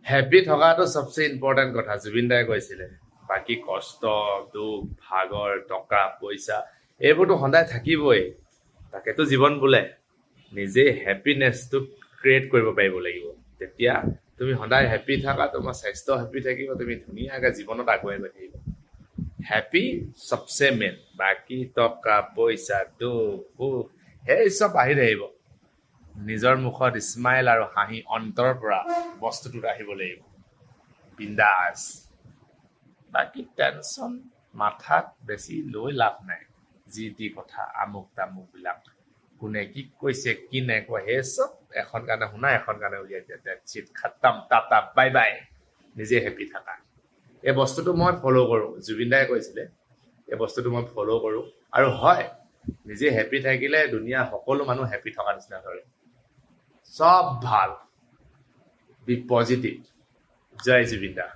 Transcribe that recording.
Happy থকাটো চবচে important কথা, জুবিন দাই কৈছিলে। বাকী কষ্ট, দুখ, ভাগৰ, টকা পইচা এইবোৰতো সদায় থাকিবই, তাকেতো জীৱন বোলে। নিজে হেপিনেছটো ক্ৰিয়েট কৰিব পাৰিব লাগিব, তেতিয়া তুমি সদায় হেপী থাকা, তোমাৰ স্বাস্থ্য হেপী থাকিব, তুমি ধুনীয়াকৈ জীৱনত আগুৱাই গৈ থাকিবা। হেপী চবচে মেইন, বাকী টকা পইচা দুখ সুখ সেই চব আহি থাকিব। নিজৰ মুখত স্মাইল আৰু হাঁহি অন্তৰৰ পৰা বস্তুটোত আহিব লাগিব, বিন্দাছ। বাকী টেনচন মাথাত বেছি লৈ লাভ নাই, যি টি কথা আমুক তামুকবিলাক কোনে কি কৈছে কি নাই কোৱা সেই চব এখন কাণে শুনা এখন কাণে উলিয়াই দিয়া, that's it, খাতাম, Tata, bye bye. নিজে হেপী থাকা। এই বস্তুটো মই ফ'ল' কৰোঁ, জুবিন দাই কৈছিলে, এই বস্তুটো মই ফ'ল' কৰোঁ। আৰু হয়, নিজে হেপী থাকিলে দুনীয়া সকলো মানুহ হেপী থকা নিচিনা ধৰে, চব ভাল। B positive. জয় জুবিন দা।